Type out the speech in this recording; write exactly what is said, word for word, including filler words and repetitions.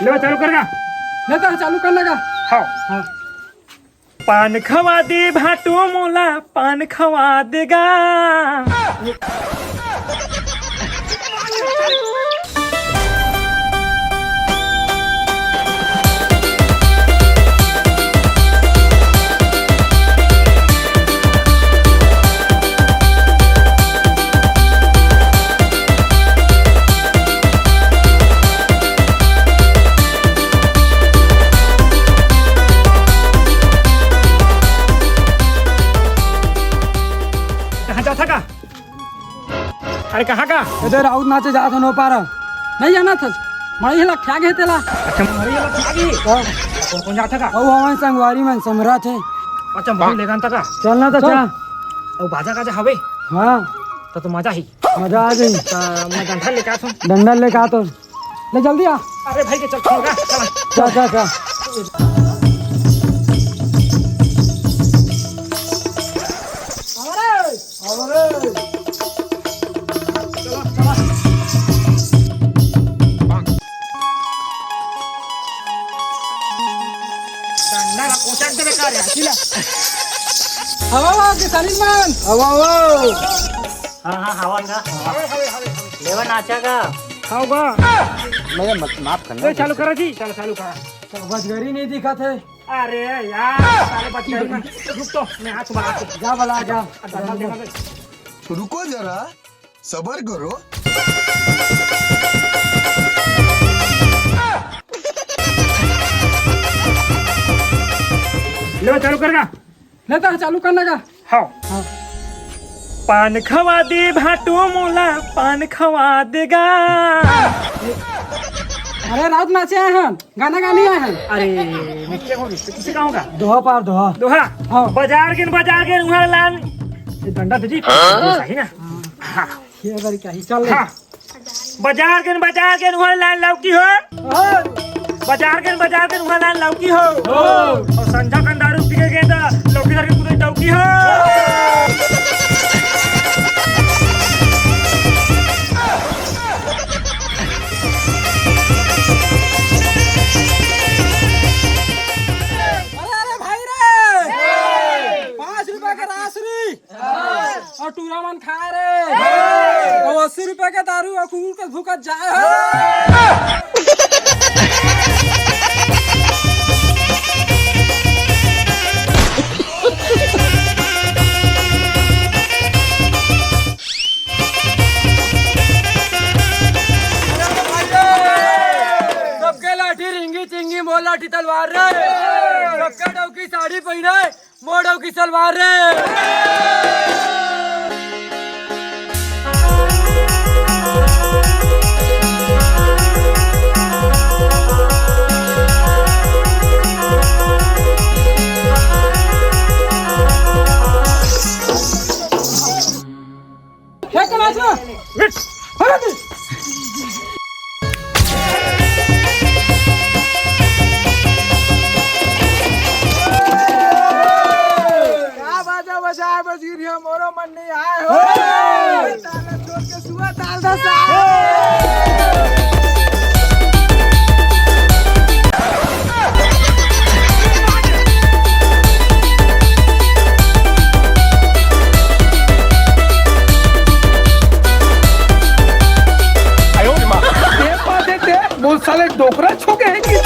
ले बा, चालू कर गा। ले तो चालू कर लगा। हाँ। हाँ। पान खवा दे भाटो मोला, पान खवा दे गा। कहाँ जाथा का? अरे कहाँ का? इधर राउत नाचे जात हन ओ पार। नहीं जाना था। मड़ई हला ठा गे तेला। अच्छा, मड़ई हला ठा गे? हाँ। कौन, कौन जात हे का? अउ हमारे संगवारी मन समरत हे। अच्छा, मड़ई ले गान तक का? चलना तो चल। चल। अउ बाजा गाजा हवे? हाँ। तो, तो मजा ही। मजा आ जाई। तो मैं डंडा लेके आत हूँ। डंडा लेके आत हूँ। ले जल्दी आ। अरे भाई के चल, चल, चल। चल, चल, चल। अरे, अरे। डंडा ला कोचक देबे का रे, आखिला। हवा, हवा, के सालिन मन। हवा, हवा। हाँ, हाँ, हवा ना। लेवा नाचा का? खाओगा? मैं मत, माफ करना। ले, चालू करा जी, चल, चालू करा। तो बजगरी नहीं दिखत हे। अरे यार, साले बजगरी में। रुक तो, मैं हाथ बना के। जा बला, जा। अच्छा, चल, देखा दे। रुको जरा, सबर करो। ले, चालू कर ना। ले, तो चालू करना का? हाँ। हाँ। पान खवा दे भाटो मोला, पान खवा दे गा। अरे, राउत नाचे आए हन, गाना गाने आए हन। अरे, मैं क्या कहूँ, किसे गाऊंगा? दोहा पार, दोहा। दोहा? हाँ। बाजार गेन, बाजार गेन, उहाँ लान। ये डंडा दे जी, हाँ? सही ना? हाँ। हाँ। ये बार क्या ही चल रहा है? हाँ। बाजार गेन, बाजार गेन, उहाँ लान लौकी हो। हाँ। बाजार गेन, बाजार गेन, उहाँ लान लौकी हो। हाँ। अउ संझा कन दारू पी के गेन त लौकी धर के कुदे डौकी हो। अरे, अरे भाई रे, पाँच रुपया के रासरी। अउ टूरा मन खाए रे। अउ अस्सी रुपया के दारू अउ कुकुर के भूकत जाए हो। सबके लाठी रिंगी चिंगी, मोर लाठी तलवार रे। सबके डौकी साड़ी पहिने, मोर डौकी सलवार रे। फेंक के नाच ना। हट। हट। का बाजा बजाए बजीर, ये मोरो मन नहीं आए हो। ताला छोड़ के सुआ ताल दसा। देख पाते थे, वो साले डोकरा छू के है कि?